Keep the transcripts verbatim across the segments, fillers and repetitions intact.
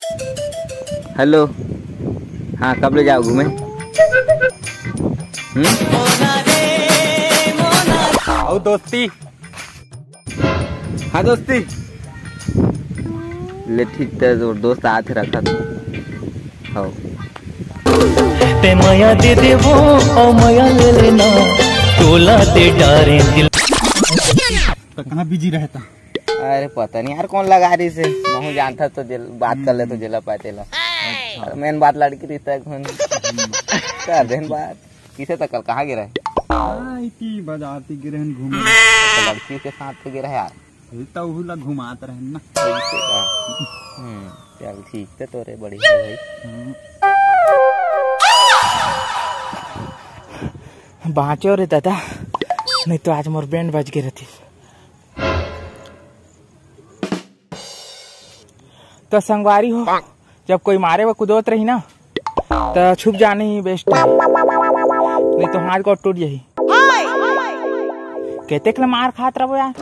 Hello, हाँ, कब ले जाओ घूमे? हम्म? अउ दोस्ती? हाँ दोस्ती। ले ठीक, ते तोर दोस्त आत हे, रखत हँव। ते मया दे देबो, अउ मया ले लेना, तोला दे डारे दिल। त कहाँ बिजी रहता? अरे पता नहीं यार, कौन लगा रही से, महूँ जानता तो जेल, बात कर ले तो जेला पाते ला। अच्छा। अरे मेन बात लड़की रिश्ता है, कौन कर देन बात। किसे तक कल कहाँ गिरा है? हाँ, इतनी बाजार ती गिरे हैं घूमे। तो लड़की के साथ तो गिरा है यार। ये तो उहू ला घुमात रहन ना। ऐसे का? हम्म, चल ठीक तो तोरे बढ़िया है भाई। हम्म। बाँचो रे दादा, नहीं तो आज मोर बैंड बज गे रहती। तो संगवारी हो, जब कोई मारे बर कुदवत रही ना, त छुप जाने ही बेस्ट है, नहीं तो हाथ गोड़ टूट जाही। केतेक ले मार खात रहो यार।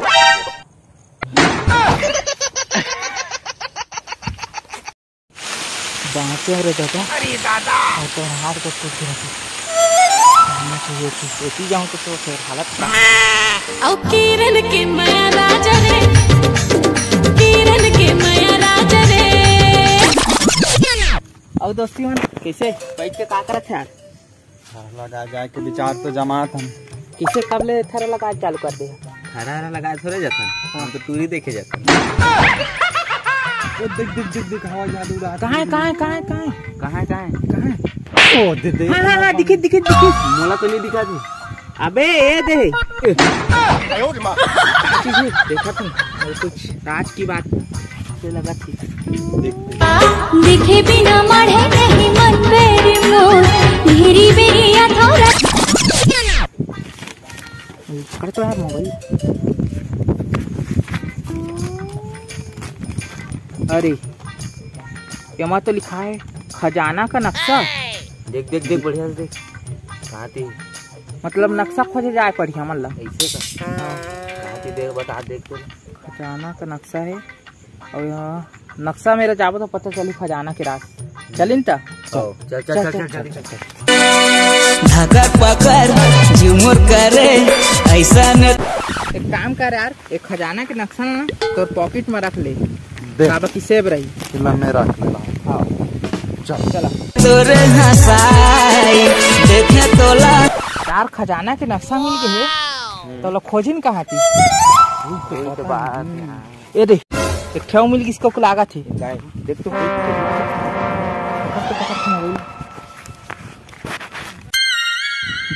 बाँचे रे दादा। अरे दादा। अउ तो हाथ गोड़ टूट गे रहती। एती जाहूँ तो, तो फिर हालत खराब। अउ किरण के मया राजा रे, किरण के मया राजा रे। अउ दोस्ती मन, कैसे बैठ के का करत हे यार? थरा लगा जाए के विचार तो जमात हन। किसे कब ले थरा लगा चालू कर दे? थरा हरा लगा थोड़े जाथन, हाँ। हम तो टूरी देखे जाथन। ओ देख, देख, देख, देख, हवा जादू उड़ा। कहाँ है, कहाँ है, कहाँ है, कहाँ है? कहाँ है, कहाँ है? कहाँ है? ओ दे, दे। हाँ, हाँ, हाँ, दिखे, दिखे, दिखे। मोला तो नहीं दिखा दी। अबे, ये दे। देखा तुम, कुछ राज की बात से लगा थी। देखे बिना मढ़े नहीं मन बेरी मोर, मेरी बेरिया थोड़ा। पकड़ तो यार मोबाइल। अरे, एमा तो लिखा है खजाना का नक्शा। देख, देख, देख, बढ़िया से देख। कहाँ थी? मतलब नक्शा खोजे जाए पड़ी हमन ला। ऐसे का? हाँ। कहाँ थी? देख, बता, देख तो। खजाना का नक्शा है। अउ यहाँ नक्शा मेरा जाबो तो पता चली खजाना के राज। चलिन त? चल, चल, चल, चल, चल, चल, चल, चल। चल। धकर पकर झुमुर करे ऐसा न। एक काम कर यार, एक खजाना के नक्शा ना तोर पॉकेट में रख ले। दे। काबर की सेब रही। इला मैं रख लेला। हाँ। चल। चला। तोरे हंसाई देखे तोला। यार खजाना के नक्शा मिल गए है, तो लो खोजिन कहाँ थी? ये तो बात है। ये दे, एक ठेव मिल गइस को लागत हे। देख तो।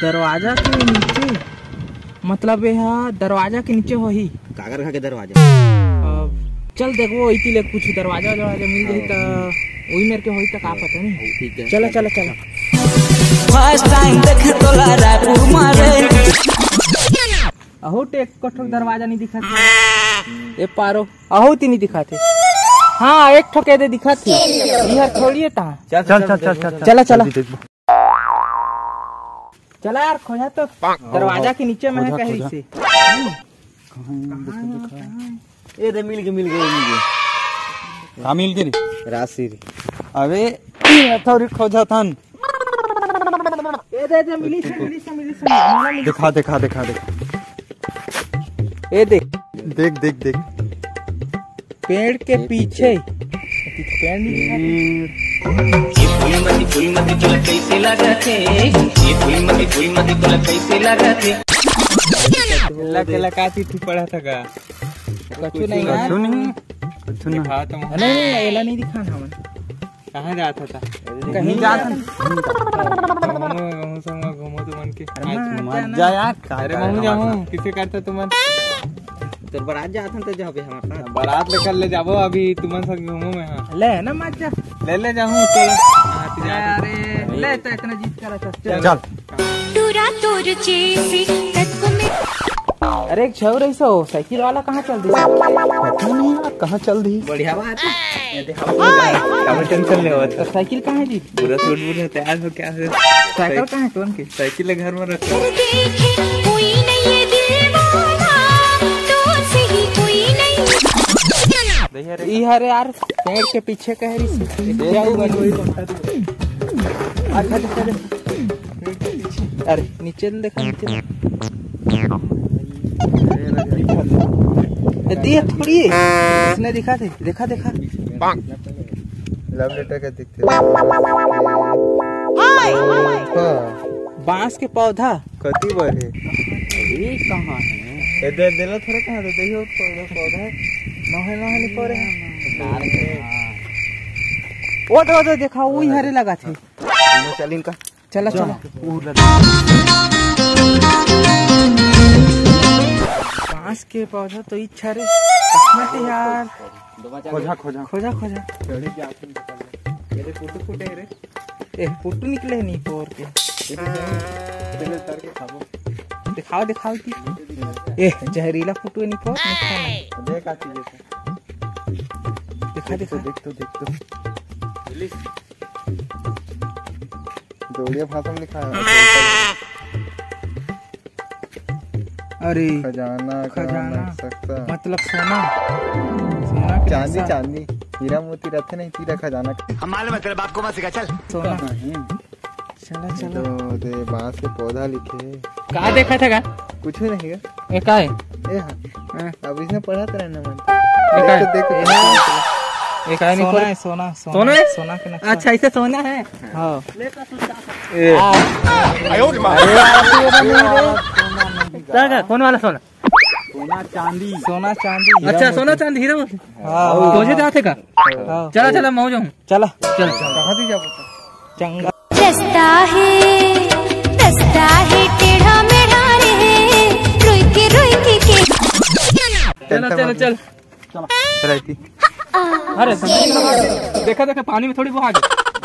दरवाजा के नीचे, मतलब ये हा दरवाजा के नीचे होही। काकर घर के दरवाजा। अब चल देखबो, इति ले कुछ दरवाजा, दरवाजा मिल जाही त वही मेर के होही त का पता नहीं। ठीक है। चला, चला, चला। फर्स्ट टाइम देखे तोला रायपुर मारे। अहो, ते एक ठोक दरवाजा नहीं दिखत हे। ए पारो, अहो, ती नहीं दिखत हे। हाँ, एक ठोक ए दे दिखत हे। इहर थोड़ी हे तहाँ। चल, चल, चल, चल, चल। चला, चला। अभी देखबो। चला यार, खोजा तो। दरवाजा के नीचे में खोजा, कह रही खोजा। से। कहाँ है, कहाँ है? ए दे, मिल गए, मिल गए, मिल गए। का मिल गए रे? राशि रे। अबे, ये तो रे खोजा थन। ए दे, ए दे, मिली से, मिली से, मिली से, मिली से। दिखा, दिखा, दिखा, दिखा। ए दे। देख, देख, देख। पेड़ के पीछे। पेड़ नहीं है। ये फूलमती, फूलमती तोला कैसे लागत हे? ये फूलमती, फूलमती तोला कैसे लागत हे? लक, लकाती थी पड़ा था का? कछु नहीं यार। कछु नहीं, कछु नहीं। दिखा तो। नहीं, नहीं, एला नहीं दिखाना हमन। कहाँ जात हता? कहीं नहीं जात हन। घूमो, घूमो संग, घूमो तुमन के। अरे मत जाना। जा यार, का अरे करे महूँ हमारे जाहूँ, साथ? किसे करता तुमन? तोर बारात जात हन त जाबे हमर साथ। बारात लेकर ले जाबो अभी तुमन संग घूमो मैं, हाँ। ले ना मत जा। ले, ले जाहूँ, चल। हाँ, तू जा। अरे, ले तो इतना जिद करा था, चल। चल। टूरा तोर चेसी तक में। अरे एक छौरा ऐसा हो, साइकिल वाला कहाँ चल दी? पता नहीं यार, कहाँ चल दी? बढ़िया बात है। ये देखो, काबर टेंशन ले होत? तो साइकिल कहाँ है जी? पूरा सूट बूट में तैयार हो क्या है? साइकिल कहाँ है तुमन के? साइकिल घर में रखो। देखे कोई नहीं ये दीवाना, तो सही कोई नहीं। भैया रे। ई हरे यार। पेड़ के पीछे कह रही थी। क्या हुआ? अच्छा, अच्छा, अच्छा। अरे, नीचे ले देखा, नीचे ले। ए, दिया थोड़ी है। इसने दिखा दे, देखा, देखा। Love letter का दिखते। हाँ। बांस के पौधा। कति बर हे? ये कहाँ है? ए, दे, देला थोड़ा कहाँ दे, देखियो पौधा, पौधा है। नोहे, नोहे नहीं पो रहे। वो तो, वो तो देखा, वो ही हरे लगा थे। चल इनका। चला, चला। बांस के पौधा तो इच्छा रे। किस्मत है यार। खोजा, खोजा। खोजा, खोजा। चढ़े के आखिर निकल गया। ये रे, पुट्टू फूटे रे। ए, पुट्टू निकले नहीं पोर के। ये तो चलो, चलो, उतार के खाबो। दिखाओ, दिखाओ की। ए, जहरीला पुट्टू नहीं पोर, नहीं खाना। देख, आ चीज है। दिखा, देख तो, दिखा। देख तो, देख तो। दौड़िया भाषा में लिखा है। अरे, खजाना का खजाना। नक्शा। मतलब सोना, सोना के चांदी, नक्शा। चांदी, हीरा मोती रहते नहीं, तीरा खजाना। हम मालूम है, तेरे बाप को मत सिखा, चल। सोना। नहीं। चला, चला। तो दे, बांस के पौधा लिखे। का देखा था का? कुछ भी नहीं है। ये का है? ए हाँ। हाँ। अब इसमें पढ़त रहना मन। ये का है? देख तो, देख तो। ये का है? सोना है, सोना, सोना। सोना है? सोना के नक्शा। अच्छा, इसे सोना है? हाँ। ए। आ। का, का? कौन वाला सोना? सोना चांदी। सोना चांदी। अच्छा, सोना चांदी, हीरा मोती। हाँ। तुझे जाते का? हाँ। चला, चला, मैं जाऊँ। चला। चल। कहाँ दी जाबो? चंगा। रस्ता है, रस्ता है टेढ़ा मेढ़ा रे, रुई के, रुई के, के। चलो, चलो, चल। रहती। अरे, देखा, देखा, पानी में थोड़ी वो आ गई।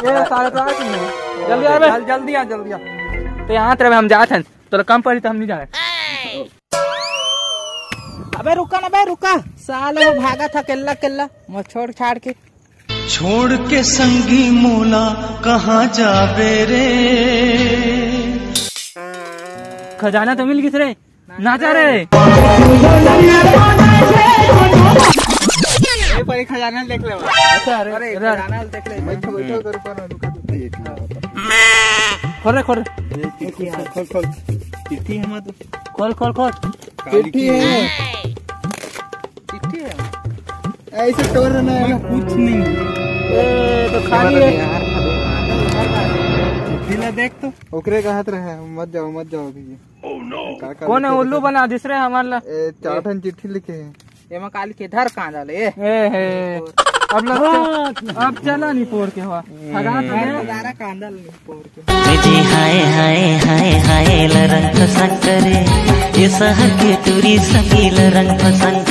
ए, साढ़े तो आ गई है। जल्दी आ बे। जल-, जल्दी आ, जल्दी आ। तो यहाँ तेरे हम जात हैं, तो कम पड़ी तो हम नहीं जाए। अबे रुका ना बे, रुका। साले वो भागा था केल्ला केल्ला, मैं छोड़ छाड़ के। छोड़ के संगी मोला कहाँ जाबे रे। खजाना तो मिल गिस रे, ना जा रे। ए, पर एक खजाना देख ले। अच्छा, अरे, अरे, खजाना देख ले। बैठो, बैठो, उधर ऊपर रुका, रुका, एक मिनट। खोल रे, खोल। खोल, खोल, खोल। चिट्ठी है मत। खोल, खोल, खोल। चिट्ठी है। चिट्ठी है। ऐसे तोड़ रहा है। कुछ नहीं। ए, तो खाली है। चिट्ठी ला देख तो। ओकरे का हाथ रहा है, मत जाओ, मत जाओ अभी। का, का कौन है लिखे उल्लू रखे? बना दिस रे हमार ला। ए, चार ठन चिट्ठी लिखे हैं। एमा का लिखे, धर कांदा ले। ए हे। अब लग, अब चला नहीं पोर के हवा। ठगा तो गया। कांदा ले पोर के। जी हाय हाय हाय हाय लरंग संकरे, ये शहर के टूरी संगील रंग संग